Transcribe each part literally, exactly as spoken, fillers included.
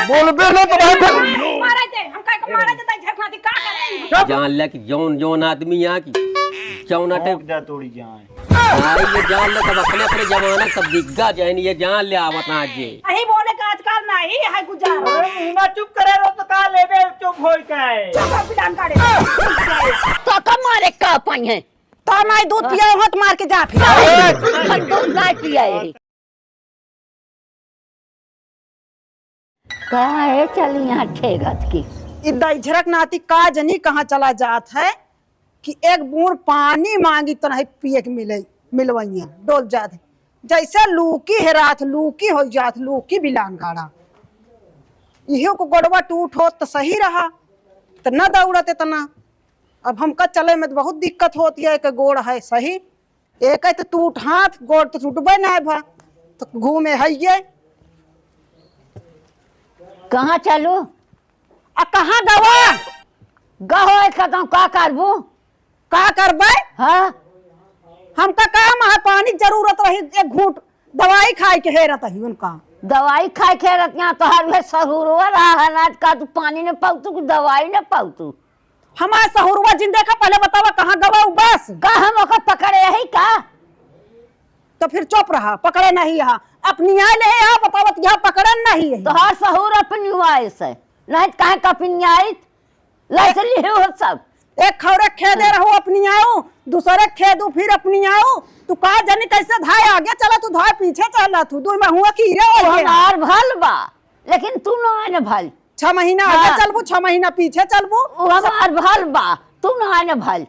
बोलबे ना तो भाई फिर। मारे दे, हम काहे को मारे दे, दाई झरक नाती का करे? जान ले कि जौन, जौन आदमी यहाँ की, जौन आटे भोंक जा तोड़ी जाए। हाँ, ये जान ले तब अपने, अपने जमाना सब दिग्गा जाए, ये जान ले आवत आज ये। यही बोले का आजकल नहीं है गुजारा। अरे मुँह ना चुप करे रहो तो का लेबे चुप होई का है? चुप हो बिलान काढ़े। तो कब मारे का पाई है? तो माई दूध पिया हो तो मार के जा फिर। हम दूध ना पिया है। कहाँ है चली यहाँ ठेगत की? ई दाई झरक नाती का जनी कहाँ चला जात है कि एक बूंद पानी मांगी तो नहीं पिए के मिले, मिलवइया डोल जात है। जैसे लूकी हेरात, लूकी हो जात, लूकी बिलान गाड़ा। इहो को गोड़वा टूट होत तो सही रहा, तो न दौड़त इतना। अब हमका चले में तो बहुत दिक्कत होती है, एक गोड़ है सही, एक है तो टूट हाथ, गोड़ तो टूटबे ना भा, तो घूमे है ये। कहाँ चलू? आ कहाँ गवा? गहो एक कदम का करबू? का करबे? हाँ। हमका काम है, पानी के जरूरत रही, एक घूंट दवाई खाए के हेरत ही उनका। दवाई खाए के हेरत, यहाँ तोहार उहे सहुरवा रहा है ना, का तू पानी न पाउतू कि दवाई न पाउतू? हमार सहुरवा जिन देखा, पहले बतावा कहाँ गवा उ बस? का हम ओकर पकड़े यही का? तो फिर चुप रहा, पकड़े नहीं यहाँ। अपनी आए ले यहाँ बतावत यहाँ पकड़न नहीं है। तोहार सहूर अपनी आए से, नहीं तो काहे का अपनी आई? लैस लिहे हो सब। एक खौरे खेदे रहो अपनी आऊ, दूसरे खेदू फिर अपनी आऊ। तू का जानी कैसे धाय आगे चला, तू धाय पीछे चला, तू दो में हुआ कीरे हो गया। हमार भल बा, लेकिन तू ना आने भल। छह महीना आगे हाँ। चलबू, छह महीना पीछे चलबू। उ हमार भल बा, तू ना आने भल।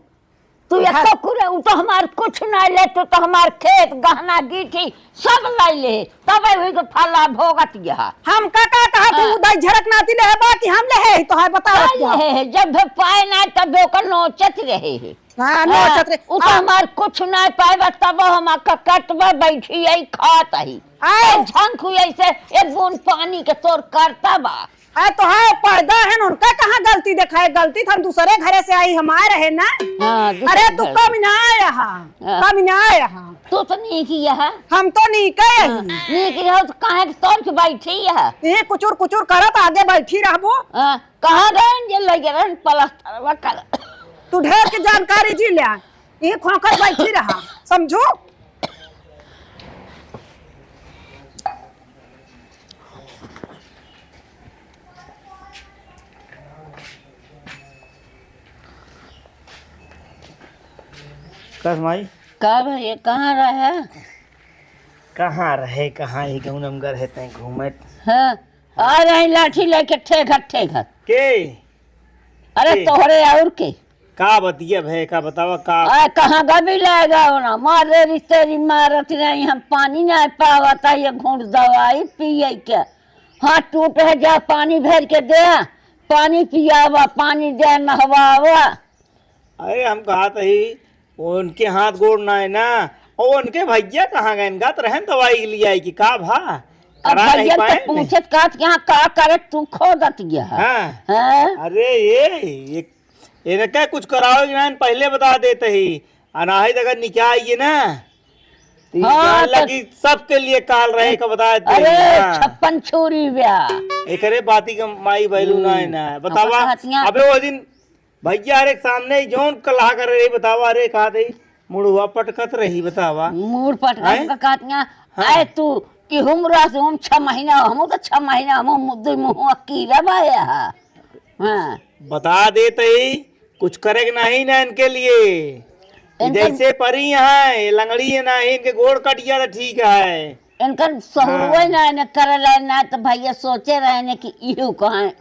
तू हाँ। एको कुरे, उ तो हमार कुछ ना ले, तू तो हमार खेत, गहना, गीठी सब ले ले, तबे हुई के फला भोगत यह। हमका का कहा तू हाँ। उदय झरक नाती ले बा कि हम ले है, तो है बताओ का क्या? ले है, जब भी पाए ना तब ओकर नोचत रहे है। हाँ, हाँ, नोचत रहे। उ तो आ हमार कुछ ना पाए बा, तब हम कटबा बैठी आई खात आई। आए। झंक हुई ऐसे एक बूंद पानी के तोर करता बा। आ तो हाँ, पैदा है ना, उनका कहाँ गलती देखा है? गलती तो हम दूसरे घरे से आई, हम आए रहे ना। हाँ, दूसरे अरे तू घर कम से। ना आया हा, हाँ। कम ना आया हा। तू तो नीक ही है। हम तो नीक है हाँ, ही। नीक रहो तो काहे के तोड़ के बैठी है? ये कुचुर कुचुर करत आगे बैठी रहबो। हाँ, कहाँ गए जे लगे रहन प्लास्टर कर। तू ढेर के जानकारी जी ले, ये खोखर बैठी रहा, समझू? कस माई? का भैया, कहाँ रहे? कहाँ रहे, कहाँ ही गौनम घर है तैं घूमत। हाँ, आ रही लाठी लेके ठेघत ठेघत। के? अरे के? तोहरे और के? का बतिया भे, का बतावा का? आ, कहाँ गबी लाएगा हो ना? मारे रिश्तेरी मारत रही, हम पानी नहीं पावत है, ये घूंट दवाई पिए के। हाथ टूट है, जा पानी भर के दे, पानी पियावा, पानी दे, नहवावा। अरे हम कहत ही, उनके हाथ गोड़ ना है ना, और उनके भैया कहाँ गए? इनका तो रहन दवाई के लिए आई कि का भा? अब करा नहीं भैया पाए तो ने? पूछत कहत कि हाँ का करे तू खोदत गया है। हाँ। हाँ? अरे ये, ये, इनका कुछ कराओ कि ना, पहले बता देते ही। अनाहित अगर निकाह आइए ना, तो ये हाँ, जान ला तो कि सबके लिए काल रहे का बता दे अरे, ना। छप्पन छुरी ब्या। एकरे बाती के माई बैलू ना है ना। हम्म। बतावा, अब कहत यहाँ अबे वो दिन भैया, अरे सामने ही जौन कलहा करे रही, बतावा, अरे कहा दे, मुड़वा पटकत रही, बतावा। मुड़ पटकत हैं? का कहत यहाँ, हाँ। आए तू, कि हम रह से हम छह महीना, हम तो छह महीना, हम मुद्दे मुँह कीड़ा बाया है। हाँ। बता देते ही, कुछ करे के नहीं ना इनके लिए। इनकर जैसे परी यहाँ है, ये लंगड़ी है ना, इनके गोड़ कट गया तो ठीक है। इनकर सहुरवे हाँ। ना, ना करल है ना, तो भैया सोचे रहे ने कि इहू कहाँ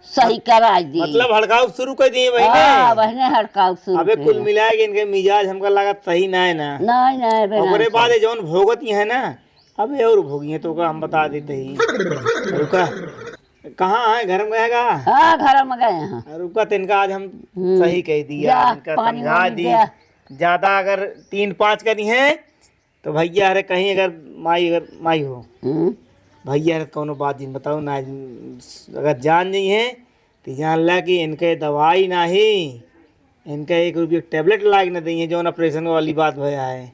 सही करा दी। मतलब हड़काऊ शुरू कर दिए बहिने? हाँ, बहिने हड़काऊ शुरू अबे कर कुल दिए। मिला के इनके मिजाज हमका लागत सही ना है ना। नहीं, नहीं, बे, ओकरे नहीं बाद सही। ये जौन भोगत ही है ना, अबे और भोगी है तो ओका हम बता देते ही। रुका, कहाँ है? घर में गए का? हाँ, घर में गए हैं। रुका, तो इनका आज हम हम्म। सही कह दिया, जा, इनका पानी समझा वानी दी। दे। ज्यादा अगर तीन पाँच करी है तो भैया, अरे कहीं अगर माई, अगर माई हो, हम्म। भैया, अरे कौनो बात जिन बताओ ना, अगर जान नहीं है तो जान ला कि इनके दवाई नाही, इनका एक रुपये टैबलेट लाग न देंगे, जौन ऑपरेशन वाली बात भया है।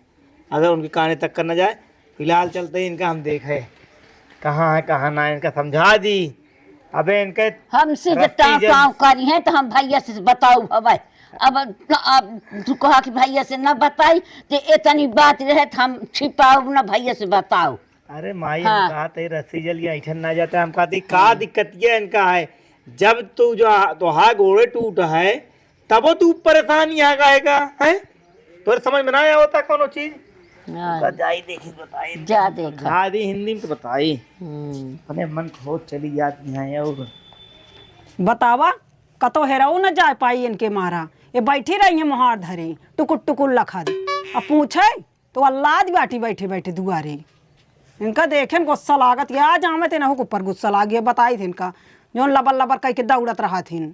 अगर उनके काने तक कर न जाए, फिलहाल चलते ही इनका हम देखे कहाँ है, कहाँ ना है, इनका समझा दी। अबे इनके हमसे जे रस्सी टाँव जे टाँव करी हैं तो हम भैया से बताऊ हवे। अब, अब तू कहा कि भैया से न बताई, तो इतनी बात रहे तो हम छिपाऊ न भैया से बताऊ। अरे माई, हम हाँ। कहा ते रस्सी जलिया ऐठन ना जाता, हम कहती का दिक्कत ये इनका है, जब तू जो तोहार गोड़े टूट है, तबो तू परेशान यहाँ का है का, हैं? तोरे समझ में ना आवता कोनो चीज? हाँ। तो जाई देखी, बताई। जा देखा। जा दी हिंदी में तो बताई। हम्म। अपने मन खोज चली जाती हैं और बतावा, कतो हेरऊ न जाए पाई इनके मारा। ये बैठी रही हैं मोहार धरी, टुकुर टुकुर लखत। अब पूछे तो अल्लाद बाटी बैठे बैठे दुआरे। इनका देखेन गुस्सा लागत, या जामे ते नहु के ऊपर गुस्सा लाग गया, बताई थे इनका, जौन लबर लबर कह के दौड़त रहा थिन।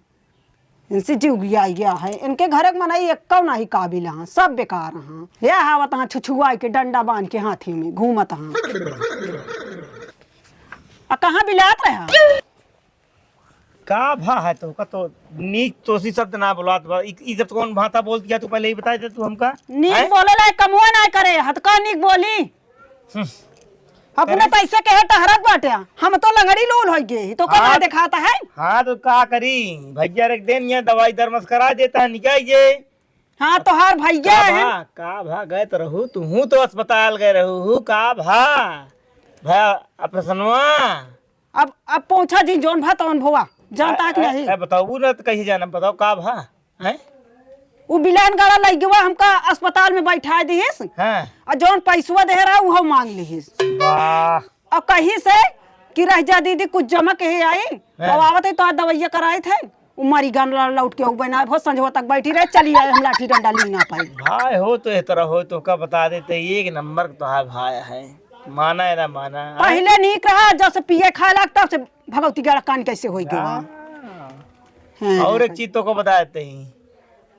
इनसे जीव गया, गया है। इनके घरे के मनई एक्को नाही काबिल हाँ, सब बेकार हाँ। ये हावत हाँ छुछुआई के डंडा बांध के हाथी में घूमत हाँ। आ कहाँ बिलात रहा? का भा है तो, का तो नीक तोसी शब्द ना बोलात बा। ई, ई जब कौन भाषा बोल दिया तू पहले ही बता दे तू हमका। नीक हैं? बोले ला कमुआ ना करे, हतका नीक बोली। हम्म। अपने अरे। पैसे के है टहरत बाटे, हम तो लंगड़ी लूल होई गए, तो का हाँ, ना दिखाता है? हाँ, तो का करी भैया, रख देन ये दवाई दरमस करा देता है, निकाल जे। हाँ, तोहार भैया का है। भा, का भा, गए तो रहू, तुहू तो अस्पताल गए रहू, का भा, भा, ऑपरेशनवा। अब, अब पूछा जी, जौन भा तौन भवा, जानता है कि ए, नहीं? ए, बताओ, वो ना तो कहीं जाना, बताओ का भा, हैं? उ बिलान गाड़ा लइ गवा, हमका अस्पताल में बैठा दिहिस। हाँ। आ जौन पैसवा दे रहा, उहो मांग लिहिस। वाह। और कही से कि रह जा दीदी, कुछ जमा के ही आई, हाँ। अब आवत है तो आज दवाइया कराए थे, उ मरी गन लौट के उ बना, बहुत संझवा तक बैठी रहे, चली आए, हम लाठी डंडा ली ना पाई। भाई हो तो एह तरह हो तो का बता देते, एक नंबर तो है भाई है, माना है ना माना, हाँ? पहले नीक रहा, जब से पिए खाए लाग, तब से भगवती गड़ा कान कैसे होई गवा। हाँ। हाँ, और एक हाँ। चीज तो को बता देते ही,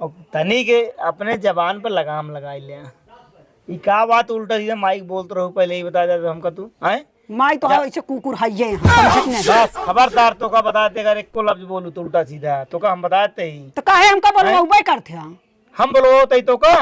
और तनी के अपने जबान पर लगाम लगाई ले। ई का बात उल्टा सीधा माइक बोलत रहू, पहले ही बता देते हमका तू, हैं? माई तो जा। है ऐसे कुकुर है ये, हाँ, समझत नहीं। बस खबरदार, तो का बता दे, अगर एको लफ्ज बोलू तो उल्टा सीधा, तो का हम बता देते ही। तो काहे हमका हैं? बोलवाउबे करते हैं? हम बोलवाओ तई तो का?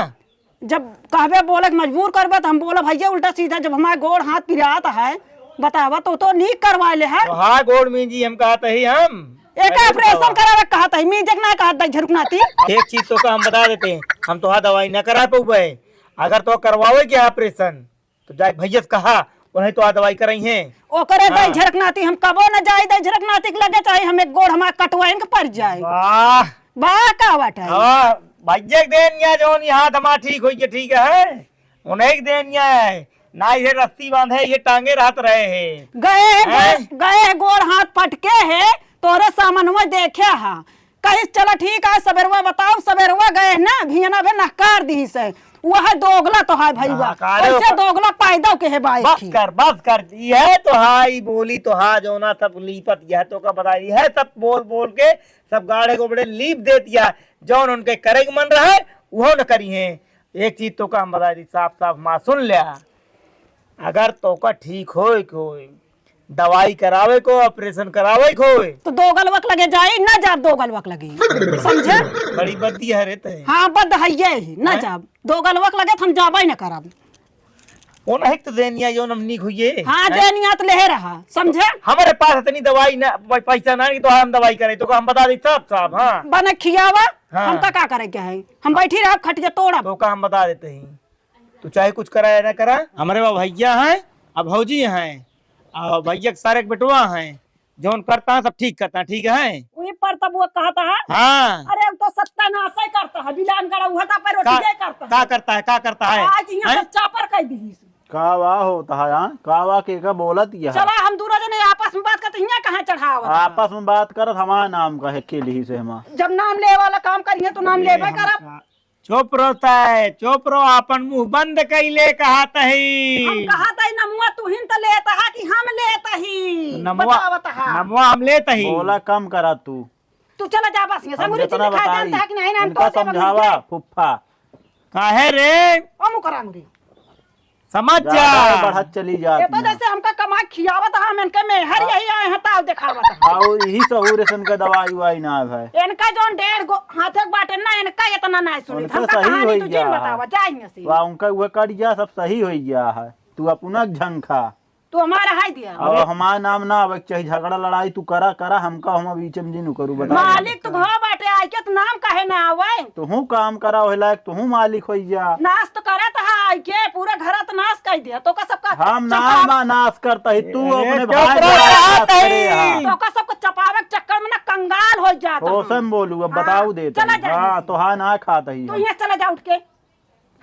जब कहबे बोले के मजबूर करबे तो हम बोला भैया उल्टा सीधा, जब हमारे गोड़ हाथ पिरात है, बतावा तो, तो नीक करवा ले है। तो हाँ गोड़ में जी हम कहत ही हम। एक अरे ऑपरेशन बतावा। करावे कहत है, मीजे के ना कहत है झरुक नाती। एक चीज तो का हम बता देते हैं, हम तो हाँ दवाई ना करा पउबे, अगर तो करवावे के ऑपरेशन तो जाए भैया से कहा, उन्हें तो हाँ दवाई कराई है। ओकरे हाँ। दई झरक नाती हम कबो न जाई, दई झरक नाती के लगे चाहे हम एक गोड़ हमार कटवाइन के पड़ जाए। वाह। वाह का बात है? हाँ, भैया के देन या जौन यहाँ दमा ठीक होई के ठीक है, उन्हें के देन या है, ना ये रस्सी बांधे, ये टांगे रहत रहे हैं। गए हैं, हैं? गए, गए हैं, गोड़ हाथ पटके है, तोरे सामनवा देखे हा, कहिस चला ठीक है, सबेरवा बताओ, सबेरवा गए ना, भियना भे नहकार दिहिस है। वह दोगला तो है भैया, हाँ, का रे वैसे ओकर दोगला पैदा के है बाइक बस की। कर, बस कर, यह तो हा, ई बोली तो हा, जौना सब लीपत, यह तो का बता, यह सब बोल बोल के सब गाड़े गोबड़े लीप देत या, जौन उनके करे के मन रहे, वो न करी हैं। एक चीज तो का हम बता दी साफ साफ, माँ सुन लिया, अगर तोका ठीक होए के होए, दवाई करावे को, ऑपरेशन करावे को होए। तो दोगलवा के लगे जाई, ना जाब दोगलवा के लगे। समझे? बड़ी बद्दी है रे तै। हाँ, बद है ये ही, ना हैं? जाब। दोगलवा के लगे तो हम जाबे ना करब। ओनही तो देनिया, जौन हम नीक होइए। हाँ, हैं? देनिया तो लेहे रहा, समझे? हमारे पास इतनी दवाई ना, पै-, पैसा ना कि तो हम दवाई करें, तो हम बता दी साफ साफ, हाँ। बने खियावा, हाँ। हमका का करे के है? हम बैठी रहब, खटिया तोड़ब। तो का हम बता देते हैं। तू चाहे कुछ करा या ना करा, हमरे बा भैया हैं, अब भौजी हैं, और भैया के सारे के बेटवा हैं, जौन करता है सब ठीक करता है, ठीक है? वही पर तब वो कहता है। हाँ। अरे, वो तो सत्यानाश ही करता है, बिलान गड़ा हुआ था, पर का, रोटी करता है। का करता है, का करता है? आज यहाँ हैं? सब चापर कह दी। का वा होता है, हाँ? का वा के का बोलत यह? चला, हम दूरा जने आपस में बात करते, यहाँ कहाँ चढ़ावत है? आपस में बात करत, हमारा नाम का है, के लिही से हमारा। जब नाम ले वाला काम करिए तो नाम लेबे करब। चुप रहो तय, चुप रहो, आपन मुंह बंद कइले कहत ही। हम कहत ही नमुआ तुहिन त लेत हा कि हम लेत ही? नमुआ, बतावत हा। नमुआ हम लेत ही। बोला कम करा तू। तू चला जा बस, ये हम संगुरी जितना चिन्ह खा बताई, जानता है कि नहीं, ना हम उनका तो देबे समझावा, नहीं। फुफ्फा। काहे रे? ओ मुकरा अंगुरी। समझ जा। ज्यादा बढ़त चली जात ये तो ना। जैसे हमका कमा खियावत हा, हम इनके मेहर हाँ। यही आए हैं, ताव देखावत हा। और यही सहूर से इनका दवाई उवाई ना है। इनका जौन डेढ़ गो हाथे के बाटे ना, इनका इतना ना सुनी। उनका हमका सही कहानी होई तू जिन गया है। बतावा, जा इहाँ से। वाह, उनका वो कट गया, सब सही होई गया है। तू अपना झंखा। तू हमारा हाय दिया। अब हमार नाम ना आवे के चाही, झगड़ा लड़ाई तू करा, करा, हमका हम बीच में जिन करू, बता। मालिक तू घाव बाटे, आइके तो नाम काहे ना आवे? तुहू काम करा, ओहे लायक तुहू मालिक होई जा। नाश तो करत हा, आइके पूरा घर तो नाश कर दिया। तो का सबका हम चपा- नाम ना नाश करता ही, तू अरे अपने चुप भाई रहो, के नाश करे हा। तो का सबको चपावे के चक्कर में ना कंगाल हो जाता होश हम। में बोलू, अब हाँ, बताऊ देता चला ही। जा हाँ, यहाँ से। तो हाँ ना खाता ही तू हम। यहाँ चला जा उठ के।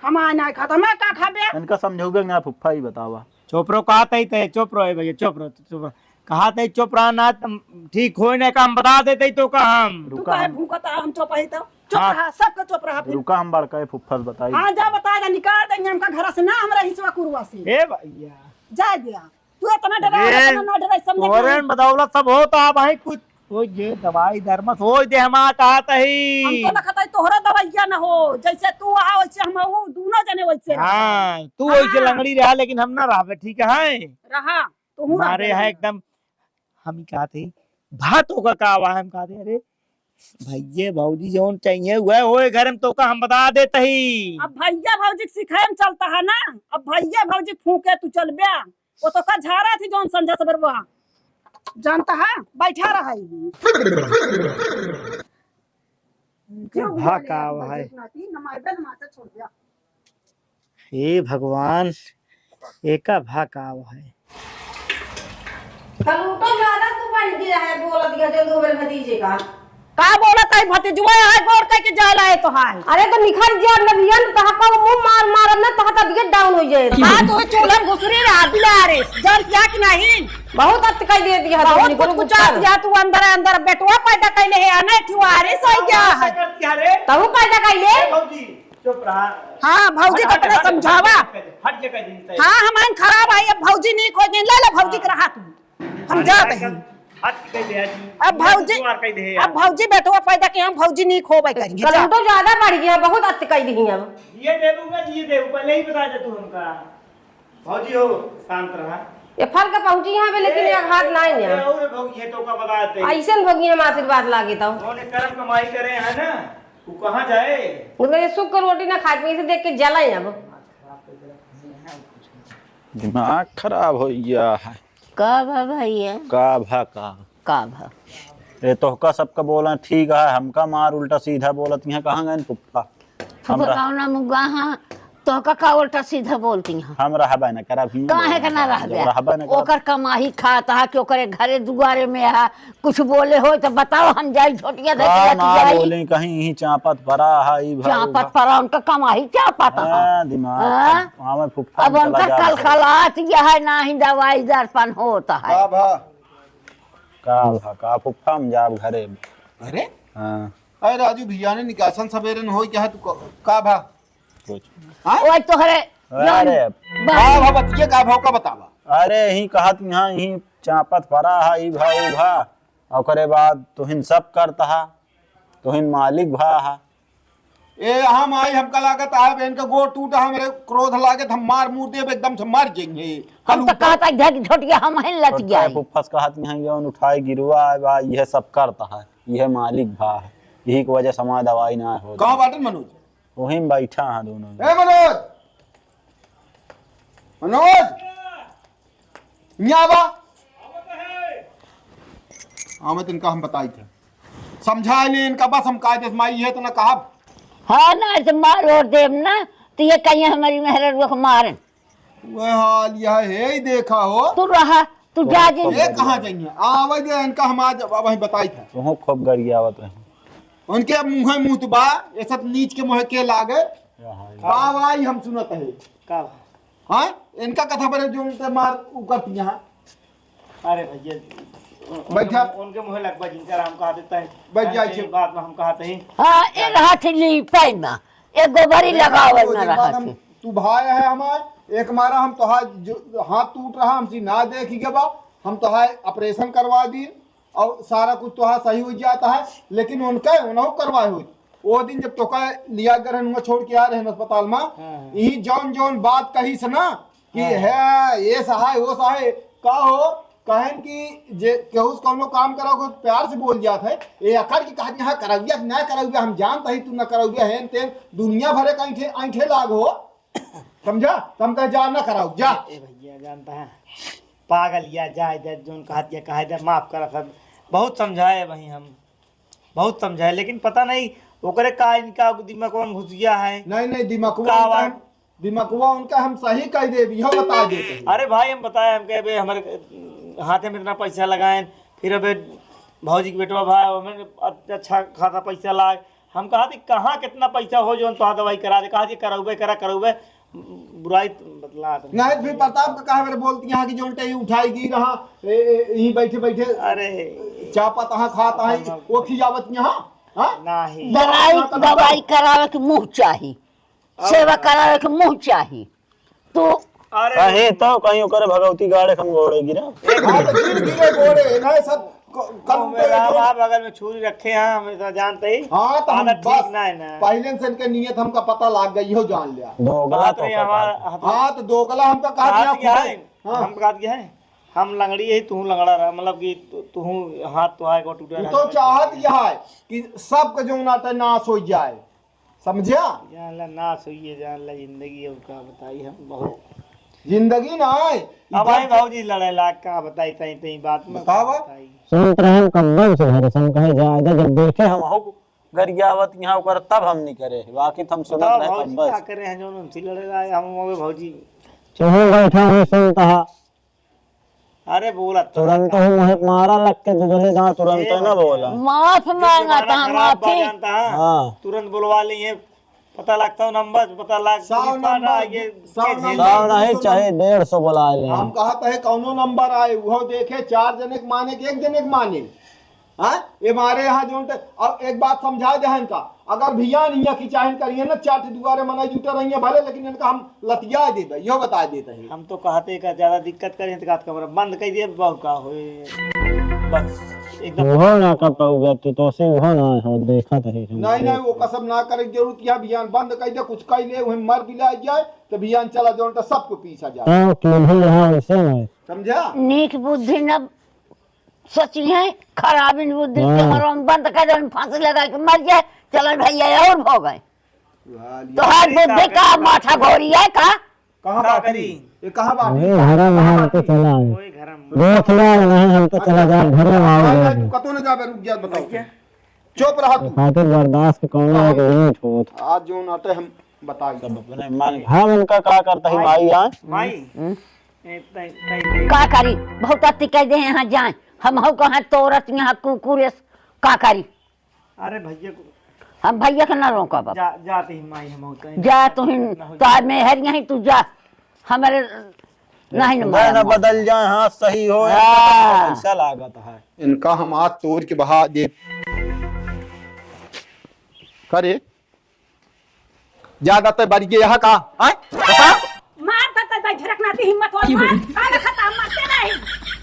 हम आ ना खाता, मैं का खाबे? इनका समझौबे ना फुफ्फा ही बतावा। चुप रहो, कहा तई ते, चुप रहो, ए भैया, चुप रहो, चुप रहो। कहा तई चुप रहा ना, तम ठीक होए ना, का हम बता देते ही तो का हम। तू रुका काहे हम भूकत रहा, हम चुप ही तो? चुप हाँ। रहा, सबके चुप रहा फिर। रुका हम बड़का है फुफ्फा से बताई। हाँ, जा बता दे, निकाल देंगे हमका घर से ना, हमरा हिस्सा कुरुआ से। ए भैया। जा दिया। तू इतना डरा, अरे, इतना ना डरा, समझे तोरे क्या? बदौलत सब होता है भाई, कुछ वो ये दवाई दरमस हो दे हमार कहा तही। हम तो लखत है तोहरा दवाइया न हो, जैसे तू आ वैसे हम हो, दोनों जने वैसे रहो। हाँ, तू हाँ। वैसे लंगड़ी रहा, लेकिन हम ना रहबे, ठीक है? रहा, तू हूँ मारे रह है जा। एकदम, हम ही कहते ही, भात होगा का आवा है, हम कहते, अरे, भैये भौजी जौन चाहिए, वह होए घर में तो का हम बता देते ही। अब भैया भौजी के सिखाए में चलता है ना, अब भैया भौजी फूके तू चल बे, वो तो का झारा थी जौन संझा सबर हुआ। जानता है, बैठा रहा है। क्यों भा बोले का यार, आवा है? बजट नाती, न मारबे, न मारते, छोड़ दिया। हे भगवान, एका भा का आवा है? कलूटो ज्यादा तू बन गया है, बोलत गया दे दो मेरे भतीजे का। का बोलत है भतीजुआ है, गोड़ कह के जाला है तो है। अरे तो निखर जा नबियन, तहका वो मुंह मार मारब ना, तहका दिए डाउन हो जाए। हाँ, तो चूल्हा में घुसरी रहा, बिलारे, जल क्या कि नहीं? बहुत अत कह दे दिया बहुत तुमने, कुछ गुरु कुछ गुप्ता। जा तू अंदर, अंदर बेटवा पैदा कैले है, अनैठुआ रे, सही क्या है? करती है रे? तहु पैदा कैले? ए भौजी, चुप रहा। हाँ, भौजी हट, को हट, अपने हट, समझावा। हट, हट, हट, हट, हट, हट। हाँ, हमारे खराब है, अब भौजी नहीं खोजे, ले ले भौजी के रहा तू। हम जात हई। हट के दे, हट। अब भौजी, दुआर कह दे अब यार। भौजी बेटवा पैदा के हम भौजी नहीं खोबे करी। कलूटो ज्यादा बढ़ गया, बहुत अत कह दी अब। ये देबू का, ये देबू, पहले ही बता दे तू हमका। भौजी हो, शांत रहा। ये फल का पहुंची यहाँ पे, लेकिन ए, एक हाथ ना ही ए, है। और भौजी, ये तो का बता दे। ऐसन भौजी हम आशीर्वाद लागे तो। उन्होंने कर्म कमाई करे है ना, वो कहाँ जाए? उनका ये सुख का रोटी ना खाए, इसे देख के जला ही अब। दिमाग खराब हो गया है। का भा भैया? का भा का? का भा? ए, तोहका सबका बोला ठीक है, हमका मार उल्टा सीधा बोलत यहाँ कहाँ गए फुफ्फा? फुफ्फा हमरा कौना मुग्गा हाँ? तोहका का उल्टा सीधा बोलती हैं? हम रहबे न करब, हियाँ काहे बोलत के ना हैं। रहबे? जब रहबे न करब। ओकर कमाही खात हा कि ओकरे घरे दुआरे में हा, कुछ बोले हो तो बताओ, हम जाई झोटिया धर के का लग ना जाई। बोले, कहीं ही चापत परा हा, ई भा, ऊ चापत भा। परा, उनका कमाही चापत हा। हाँ, दिमाग। हाँ? अब हमें फुफ्फा अब में चला उनका जा। कलखलात यह है, ना ही दवाई दर्पण होता है। का भा? का भा, का फुफ्फा, हम जाब घरे। अरे? हाँ। अरे राजू भैया ने निकासन सवेरे न होई क्या है, तू का, का भा? कुछ। हाँ? ओए तोहरे अरे। जौन बा- का भा बतिया, का भाव का बतावा? अरे, ही कहत यहाँ, ही चापत परा है, ई भा, ऊ भा। ओकरे बाद तुहिन सब करत हा, तुहिन मालिक भा हा। ए, हम आई, हमका लागत है, बहन का गोड़ टूटा, हमरे क्रोध लागत, हम मार मूर देब, एकदम से मर जाएंगे। हम तो कलूटा। कहता है, झट झटिया हम हैं लत छोटका जाए। फुफ्फस कहत यहाँ जौन उठाए गिरुआ है बा, यह सब करता है, यह मालिक भा है, यही की वजह से हमारा दवाई ना हो। कहाँ बाटन मनोज? वहीं में बैठा है दोनों। ए मनोज, मनोज, यहाँ बा। हाँ, मैं तिनका हम बताई थे, समझा ले इनका, बस हम कायदे से माई है तो ना कहब। हाँ, ना तो मार और देब ना, तो ये कहिए हमारी मेहररुआ को मारन। वह हाल यह है ही, देखा हो। तू रहा, तू जा जे। ये कहाँ जाइए? आवे दे इनका, हम आज अब वहीं बताई थे। तुहो खूब गरियावत रहे। उनके मुँह मुँह तो बा, ये सब नीच के मुँह के लागे। का भाई? बा भाई हम सुनत है। का भाई? हाँ, इनका कथा पर जो उनके मार उ करती यहाँ। अरे भैया, बैठा। उनके मुँह लगवा जिनका राम कहा देता है। बैठ जाए छे। बात में हम कहा थे। हाँ, ए रहा थे ली पैमा, ए गोबरी लगावल ना रहा थे। तू भाई है हमार, एक मारा हम तोहार जो हाथ टूट रहा, हमसे ना देखी के बा, हम तोहार ऑपरेशन करवा दी और सारा कुछ तोहार सही हो जाता है, लेकिन उनका उन्हों करवाए हुई। वो दिन जब तोका लिया गए रहन, छोड़ के आ रहे हैं अस्पताल में, हाँ, हाँ। यही जौन जौन बात कही से ना कि हाँ। है ये सहाय, वो सहाय, का हो, कहन कि जे केहू से कौनो काम कराओ, कोई प्यार से बोल जात है, ये अकड़ की कहत, "हाँ, करौया कि ना करौया, हम जानत ही तू ना करौया, हेन तेन, दुनिया भरे का ऐंठे, ऐंठे लाग हो।" समझा? तो हम कहे, "जा ना कराओ, जा।" ए भैया, जानता है, पागल या जाए दे, जोन कहत या कहे दे, माफ करा सब। बहुत समझाए वही हम, बहुत समझाए, लेकिन पता नहीं ओकरे का, इनका दिमाग कौन घुसिया है। नहीं, नहीं, दिमागवा का उनका बात? हम, दिमागवा उनका हम सही कह देब, इहो बता देते हैं। अरे भाई, हम बताए, हम कहे, "बे, हमारे हाथे में इतना पैसा लगाए, फिर अबे भौजी के बेटवा भाई, हमें अच्छा खासा पैसा लाग।" हम कहा थी, "कहाँ कितना पैसा हो, जोन तोहार दवाई करा दे?" कहा थी, "करौबे करा, करौबे।" बुराई बतला नहीं, फिर प्रताप का कहा मेरे बोलती यहाँ की जोन टे उठाई गी रहा, ए, ए, यहीं बैठे बैठे अरे। चापत हाँ, खात हाँ, हम, वो खियावत यहाँ, हाँ? नहीं। दवाई, दवाई करावे के मुँह चाही, अब सेवा करावे के मुँह चाही। तो अरे। कहीं तो, कहीं ओकर भगवती गाड़े खम गोड़े गिरा। हाँ, तो गिर गिरे गोड़े, ना सब क-, कल ओ, तो मेरा एक बाप बगल में छुरी रखे हैं, हम ऐसा जानते ही। हाँ, तो हम आदत ठीक बस ना है ना। पहले से इनके नियत हमका पता लग गई हो, जान लिया। दोगला बाप तो रे, पता हमारा है। हाथ हाँ, तो दोगला हमका कहा हाथ दिया गया खुदे। है, हाँ। हम कहा दिया है, हम लंगड़ी है, तू लंगड़ा रहा, मतलब कि तू, तू हाथ तो है को टूटा तू रहा तो है। चाहत यह है कि सबका जो नाता नाश हो जाए। समझ्या? जान ला, नाश हुई है, जान ला, जिंदगी अब का बताई हम, बहुत। जिंदगी ना आए। अब आई भौजी लड़े लाग, का बताई, तई, तई बात में बतावा। का बताई? सुनत रहे हम कब्बन से घरे से, हम कहे, "जा, जा, जब देखे हम हो गरियावत यहाँ ओकर, तब हम नहीं करे।" बाकी तो हम सुनत बताओ रहे भौजी कब्बन का से। करे हैं, जौन उनसे लड़े लाए, हम हो गए भौजी। चुहू बैठा हुई सुनता है। अरे बोला तो तुरंत का। ही मुँह मारा लग के दुगले दाँत तुरंत ए ना भैया। बोला। माफ ये मांगा जमाना था, खराब बा माफी। जानता है? हाँ। तुरंत बुलवा लिए, पता लगता हो नंबर, पता लग सौ पुलिस वाला नंबर, ये सौ के नंबर, झेल। सौ नहीं, दो सौ चाहे नंबर। डेढ़ सौ बुला ले। हम कहत है कौनो नंबर आए, वो देखे, चार जने के माने कि एक जने के माने। हाँ, ये मारे यहाँ जोन ते, अब एक बात समझा दे इनका, अगर भियान हियाँ की चाहे करिए ना, चाट दुआरे मनाई जुटे रहिए भले, लेकिन इनका हम लतिया देबे, यो बता देते हैं। हम तो कहते का ज्यादा दिक्कत करें तो कहत कमरा बंद कर दिए, बहुत का होए, बस एकदम। वो ना कर पाऊगा, तू तो से वो ना हो, देखा तो है। नहीं, नहीं, वो कसम ना करे, जरूरत यहाँ भियान बंद कर दे, कुछ कर ले, वहीं मर भी ले जाए, तो भियान चला जोन ते सबको पीछा जाए। हाँ, कि नहीं, हाँ, ऐसे नहीं। समझा? नीक बुद्धि न सोची है, खराबिन बुद्धि के हाँ। हरम बंद कर दे, फांसी लगा के मर जाए, चलन भैया और भोगे। वाह, तो हर ये बुद्धि का का करी? माथा घोरी है का? कहाँ का बाटी? करी? ये कहाँ बाटी? अरे, हरा वहाँ हमको चला आए। ओए, घर में। देख लो, नहीं, हमको चला जाए, घर में आओ, भाई, घर भाई, में। तू कतो न जाबे, रुक जा, बताओ। भैया। चुप रहा तू। खातिर बर्दाश्त के कौनो एक limit होत। आज जो नाते हम बताई। सब अपने मान, हम उनका का करता है भाई। भाई, यार? भाई। हम्म। ए, तै, तै, तै। का करी? बहुत अति कह दे यहाँ जाए। हम हो कहाँ तोरत यहाँ कुकुर एस, का करी? अरे भैया को हम भैया के ना रोकब अब। जा, जाते ही माई हम होते हैं। जा तू ही, ना हो तोहार मेहर यहीं तू जा। हमारे नहीं न खुदा मारा ना मार। बदल जाए, हाँ, सही हो, हाँ। पैसा लागत है। इनका हम आज तोड़ के बहा दे। करे, ज्यादा तो बढ़ गया है का? आय? बता। मार तो, तो, तो झरक नाती हिम्मत हो, मार। काला खता, हम मरते नहीं।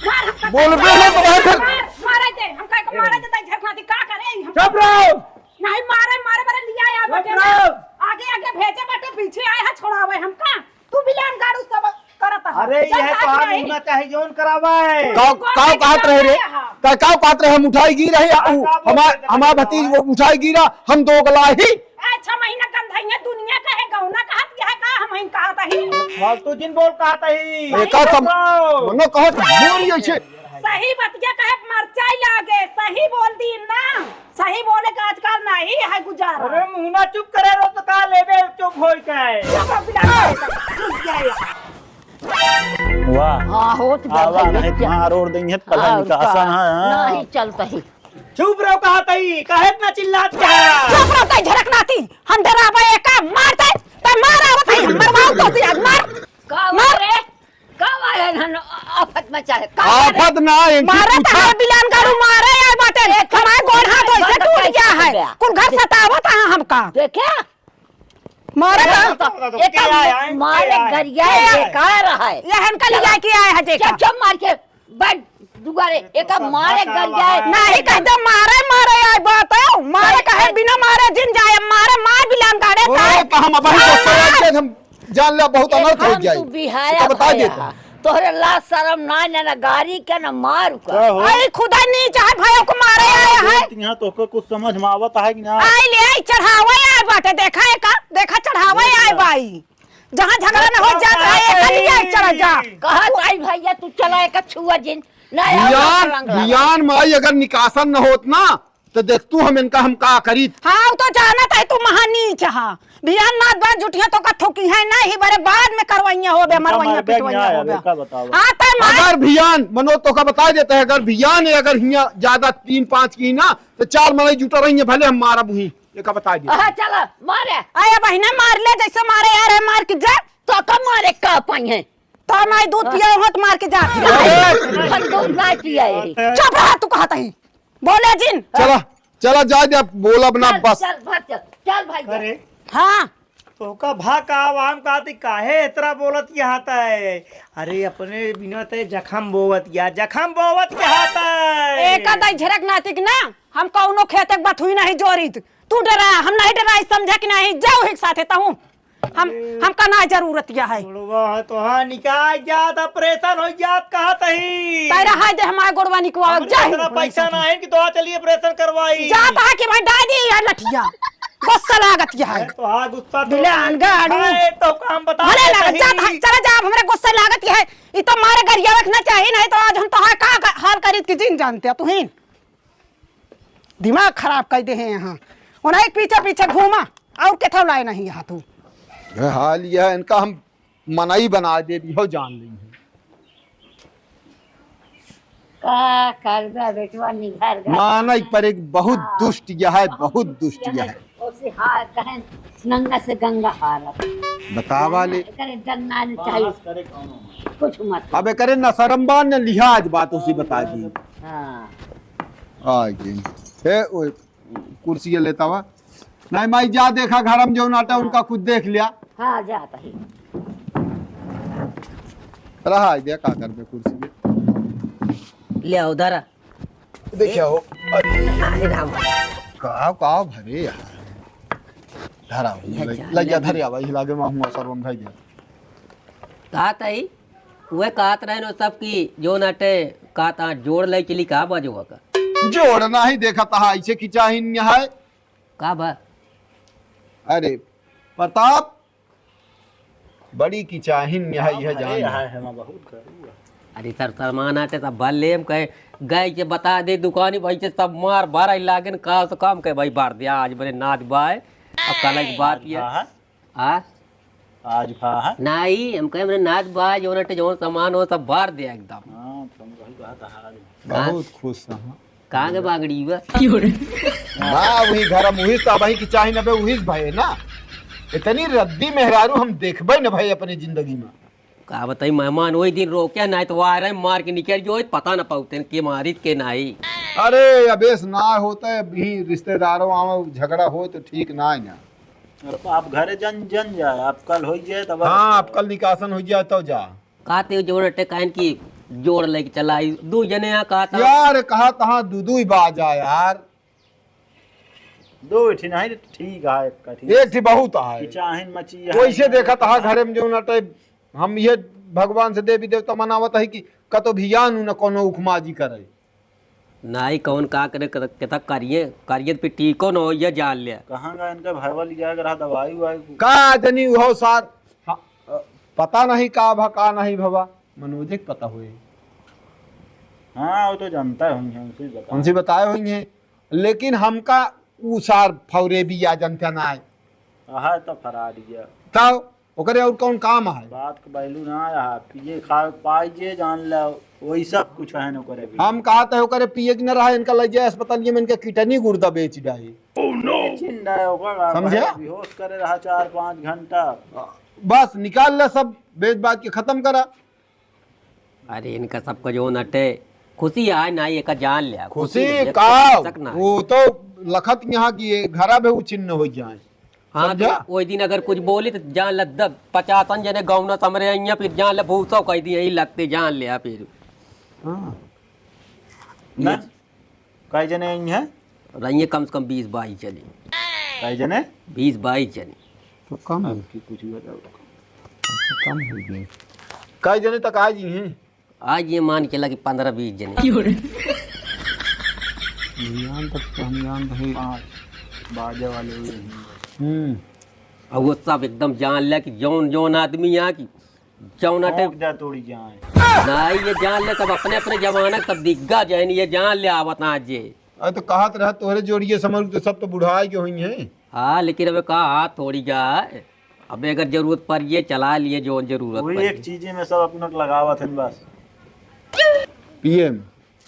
मार, हम तो बोल बे, बोल बे, बोल बे। मार, मारे दे, हम कहे को मारे दे, तो झरक नाती का करे, हम चुप रहो। नहीं मारे, मारे, मारे लिया आया चुप बटे ना। रहो। आगे, आगे भेजे बटे, पीछे आए है, छोड़ावे हमका। तू बिलान गाड़ू सब करत है। अरे, चल, यह तो काट आप नहीं। होना चाहिए, जौन करावा है। काव, काव कहत रहे रे? का, काव कहत रहे, हम उठाई गिरा है, हाँ, उ, काव हमार, बोलते हमार थे? भतीज वो उठाई गिरा, हम दोगला ही। अच्छा, महीना गंधाई है, दुनिया का है, गौना कहत यह का, हम ही कहत ही। फालतू जिन बोल कहत ही। एका सम-, मनो कहत बोल ये छे। सही बतिया कहे, मरचाई लागे, सही बोल दी ना। सही बोले का आजकल नहीं है गुजारा। अरे मुहना चुप करे रो तो का लेबे चुप होई के। चुप रहो, बिना बात का। रुक जाए। वाह। हाँ, होत बा आवा भैया, नहीं क्या? मार ओर देंगे, पता हाँ, नहीं कहाँ का? सन है, हाँ। नहीं चलता ही। चुप रहो, कहा तई, काहे इतना चिल्लात क्या? चुप रहो, तई झरक नाती। हम डरावे एका, मार दे, तई मार आवत है, हम मरवाओ तो से आज मार। का मार। रे? का वाले हन आफत मचा है? का आफत करे? ना, इनकी मारे पूछा। तो हर बिलान गाड़ू मारे यार बाटे। एक हमारे गोड़ हाथ वैसे बात टूट गया है। बताइए। कुल घर सतावत है हमका। देखे? मारे तो तो, तो, तो, एक क्या आया है? मारे क्या आया है? गरिया क्या आया है? बेकार है। ये हमका ले जाके आया है, देखा। चप, चप मार के बैठ दुआरे। एक मारे गरिया है। नहीं कहते मारे, मारे यार बात है। मारे कहे बिना मारे जिन जाए, मारे मार बिलान गाड़े ओ, ताए। तो हम अपन दोस्त मार। से हम जान ले, बहुत अनर्थ हो जाए। तू बिहाया तो बता भया। देते हैं। तोहरे लाज शरम ना, ना, ना गारी के, ना मार का। का हो? अरे खुदा नहीं चाहे भाइयों को मारे आया है। यहाँ तो को कुछ समझ में आवत है कि ना? आई ले, आई चढ़ावे आए बाटे, देखा है का? देखा चढ़ावे देख आए ला। बाई। जहाँ झगड़ा न हो जात रहा, एक लिया चला जा। कहा ताई भैया, तू चला एक छुआ जिन। ना आओ, भियान, रंग लगा। भियान माई अगर निकासन न होत ना, तो देख तू हम इनका हम का करीत। हाँ, उ तो जानत है तू महानीच हा। भियान नाथ बात जुटिया तो का थुकी है ना, ही बरे बाद में करवाइया होबे, इनका मरवाइया मार बैग पिटवाइया ना आया, होबे। इनका बताओ। हाँ, तो मार अगर भियान, मनो तो का बता देते हैं, अगर भियान है, अगर हिया ज्यादा तीन पाँच की ना, तो चार मनई जुटा रही है, भले हम मारब हुई, ये का बता दे। हाँ, चला, मारे। आया बहिना, मार ले, जैसे मारे यार है, मार के जा। तो का मारे का पाई है? तो माई दूध पिया हो तो मार के जा। अरे! हम दूध ना पिया है। चुप रहा, तू कहत ही। बोले जिन। चला, चला, जा, जा, बोलब ना चल, बस। चल, भाग चल, चल भाई जा। अरे, हाँ। तोहका भा का आवाम का ती काहे इतना बोलत यहाँ तय? अरे, अपने बिना तय जखम बोवत या, जखम बोवत यहाँ तय। एका दाई झरक नातिक ना, हम कौनो खेते के बथुई नहीं जोरित। तू डरा, हम नहीं डराई, समझा कि नहीं? जाओ ही साथे तहूँ। हम, हमका ना जरूरत या है। गोड़वा है तो हाँ निकाल जात, ऑपरेशन हो जात कहत ही। ताई रहा दे हमारा गोड़वा निकवाओ, हमरे जाओ। इतना पैसा ना है कि तो चलिए ऑपरेशन करवाई। जात है कि भाई डाल दी है लठिया। गुस्सा लागत या है। तो हाँ गुस्सा तो बिलान गाड़ू। है तो काम बता भले दे लागत, सही। जात है, चला जा, अब हमरे गुस्सा लागत या है। ई तो मारे गरिया रखना चाहिए, नहीं तो आज हम तो हाँ का, का हाल करीत कि जिन जानते हैं तू ही। दिमाग खराब कर दे हैं यहाँ। उन्हें पीछे पीछे घूमा और केथव लाए नहीं यहाँ तू। ये हाल यह है, इनका हम मनई बना दे भी हो जान ली है। का करबे बेटवा निघर गए। मानई पर एक बहुत हाँ। दुष्ट यह है, बहुत दुष्ट यह है। उसे हार कहें नंगा से गंगा हार। बतावा ले। करे डरना नहीं चाहिए। कुछ मत। अब करे न शर्म बा न लिहाज बात उसी बता दी। हाँ। आ गई। ए, ओ, कुर्सी ये लेता हुआ। नहीं माई, जा देखा घर में जौन आटा उनका कुछ देख लिया। हाँ, जाता ही। रहा है, दिया का करबे कुर्सी ये। ले आओ, धरा। देखिया हो। अरे राम। का, का भरे यार। धरा हो। यह लग, जाने लग गया, दे। धरे आवा, ये लागे में हुआ सर्वम भाई दिया। का तई? उहे कहत रहे न सब कि जौन अटे, का ता जोड़ लइ चली, का बा जोआ का? जोड़ नाही देखत हा, ऐसे कि चाहिन है। का बा? अरे, प्रताप, बड़ी कि चाहिन है, हाँ, यह अरे, जान। यहाँ है, वहाँ बहुत खड़ी है। अरे सर, सामान आटे सब भर लेम, कहे, गए के बता दे दुकानी, भाई से सब मार भर आई लागेन, का तो काम कहे, भाई, भर दिया, आज बड़े नाच बाय, अब कल एक बात आज ये। कहा है? आ? आज भा है? नाई, हम कहे, हमरे नाच बा, जौन अटे, जौन सामान हो, सब बार दे एकदम। हाँ, तुम वही बात है। बहुत खुश हैं। कहाँ के बागड़ी बा? बा, वही घर में, वही सब वही की चाही नबे, वही भये ना। इतनी रद्दी मेहरारू हम देखबे न भाई अपनी जिंदगी में। का बताई, मेहमान वही दिन रोके, नाई तो वायरे मार के निकल जो, पता न पाउते के मारित के नाई। अरे, अबेस ना होता है, अभी रिश्तेदारों आवे, झगड़ा हो तो ठीक ना है ना। अब आप घरे जन, जन जाए, आप कल होई जाए तब। हाँ, आप कल निकासन होई जाए तब जा। कहते हो जोड़ अटे कहन की जोड़ लेके चला आई, दू जने यहाँ कहा था। यार, कहा तहाँ दू दू ही बाजा यार। दो ठे नहीं तो ठीक है, एक का ठीक। एक ठे बहुत है। कि चाहे मची है। वैसे देखा तहाँ घरे में जोन अटे, हम ये भगवान से देवी देवता मनावत है कि कतो भी आनू न कोनो उखमाजी करे। नाई कौन का करे, कत-, केता करिए, करिए त फिर टीको न हो, ये जान ले। कहाँ का इनका भरवा लिया के रहा दवाई उवाई को? का जनी उहो सार, हाँ, अ, पता नहीं का भा, का नहीं भवा, मनोजे के पता होए। हाँ, वो तो जानता है, उनसे ही बता। उनसे बताए होइहैं, लेकिन हमका ऊ सार फौरे भी या जनता ना आए। आहा, तो फरार गया। तब ओकरे और कौन काम है? बात के value ना रहा, पिए खा पाई जे जान ला, वही सब कुछ है न ओकरे भी। हम कहत है ओकरे पिए के न रहा, इनका ले जाए अस्पताल में, इनके किडनी गुर्दा बेच डाई। बेचिन रहे ओकर, समझे? बेहोश करे रहा चार पाँच घंटा। बस निकाल ले सब, बेच बाच के खत्म करा। अरे इनका सबका जौन अटे खुशी आए ना, एका जान ले। खुशी खुशी ले, का? कोई शक ना है। वो तो लखत यहाँ की ये घरा भी उछिन्न हो जाए। हाँ, समझा? तो वही दिन अगर कुछ बोली तो जान ले, दब, पचासन जने गौना समरे अइया, फिर जान ले भूसो कह दिए, यही लगते जान ले फिर। हाँ। ना? ये कै जने आई हैं? रहिए कम से कम बीस बाईस जने। कै जने? बीस बाईस जने। तो कम है। आपकी कुछ भी बताओ। कम हो गए। कै जने तक आ जी हैं? आज ये मान के चला कि पन्द्रह बीस जने। क्यों रे? ध्यान तक तो हम जानते हैं। पाँच बाजे वाले भी हैं। हम्म। और वो सब एकदम जान ले कि जौन जौन आदमी यहाँ की जौन अटे भौंक दे तोड़ी जाए। नहीं, ये जान ले सब अपने अपने जमाना के सब दिग्गज हैं, ये जान ले आवत आज जे। अरे तो कहत रहा तोहरे जोड़िए समझ तो सब तो बुढ़ाए के हुई हैं। हाँ, लेकिन अबे का हाथ थोड़ी जाए, अबे अगर जरूरत पड़ ये चला लिए जौन जरूरत वही पड़ एक ये। चीजें में सब अपना के लगावत हैं बस। पिए में।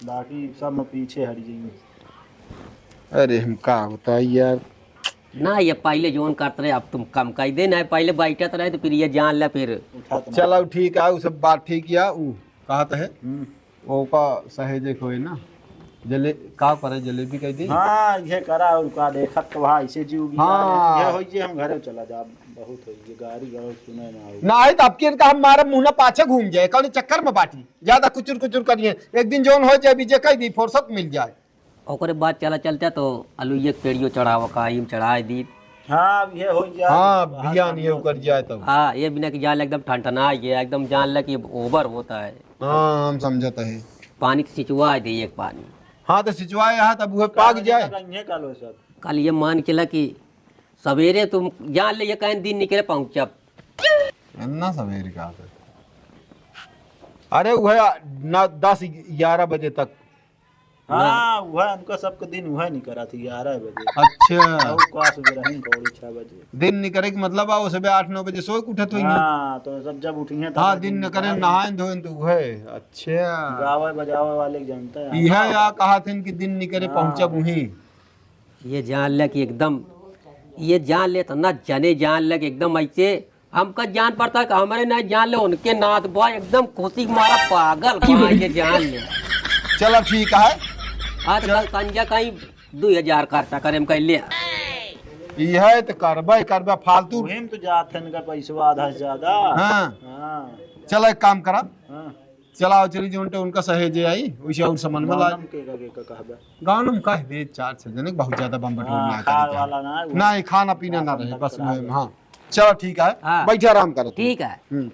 बाकी सब में पीछे हट जाएंगे। अरे हम का बताई यार। ना, ये पहले जौन करत रहे, अब तुम कम कर दे ना, पहले बैठत रहे तो फिर ये जान ले फिर। उठा तो चलो ठीक है, उ सब बात ठीक या, उ कहत है, हम्म। ओका सहेजे कोई ना, जले-, का करे, जलेबी कह दी। हाँ, ये करा और का देखत तो वहाँ ऐसे जीव की हाँ। ये होई जे हम घरे चला जा, बहुत होई ये गाड़ी गलत सुने ना हो। ना आई तो आपके इनका हम मारब मुँह ना पाछे घूम जाए, कौन चक्कर में बाटी, ज्यादा कुचुर कुचुर करिए, एक दिन जौन हो जाए, बीजे कह दी, फुर्सत मिल जाए। ओकरे बाद चला चलता तो अलुइये के पेड़ियो चढ़ावा का, आइम चढ़ाए दी। हाँ, अब ये हो जाए। हाँ, हाँ, बियान ये समझो। उकर जाए तब। हाँ, ये बिना कि जान ले एकदम ठनठना गया, एकदम जान ले कि ओवर होता है। हाँ, हम समझत है। पानी के सिंचवा दे एक पानी। हाँ, तो सिंचवाए यहाँ तब उहे पाक कागज जाए। का कहिए का लो सब। कल ये मान के ला कि सवेरे तुम जान ले ये कहीं दिन निकले पहुँचब। इतना सवेरे का है? अरे उहे ना दस ग्यारह बजे तक। हाँ, वह उनका सबके दिन वह निकरा थी ग्यारह बजे। अच्छा। और का सुबह रही कौड़ी छह बजे। दिन निकरे के मतलब आ, वो सुबह आठ नौ बजे सोए के उठत होइहैं। हाँ, तो सब जब उठिहैं तब हाँ, दिन दिन निकरे, निकरा नहाए धोए तो वह। अच्छा। गावे बजावे वाले के जनता है। यह या कहा थे कि दिन निकरे हाँ। पहुँचब वहीं। ये जान ले कि एकदम, ये जान ले इतना जने जान ले कि एकदम ऐसे हमका जान पड़ता है कि हमरे ना जान ले, उनके नाथ बा एकदम खुशी मारा पागल बा, ये जान ले। चला ठीक है। आज चल। कल संजय कहीं दो हजार खर्चा करे, हम कहीं ले। यह तो करबे, करबे फालतू। वही में तो जात है इनका पैसवा आधा से ज्यादा। हाँ। हाँ। चला एक काम करा। हाँ। चला चली जो उनका सहेजे आई, वैसे और सामान में ला। गानम के का, के का कहबे? गानम कह दे चार छह जने, बहुत ज्यादा बम बटोर हाँ, ना खाए करी। वाला ना, वो ना, ये खाना पीना ना राशन रहे, तक बस करा वही, दे। हाँ। चलो ठीक है, हाँ। बैठे आराम करो तुम। ठीक है। हम्म।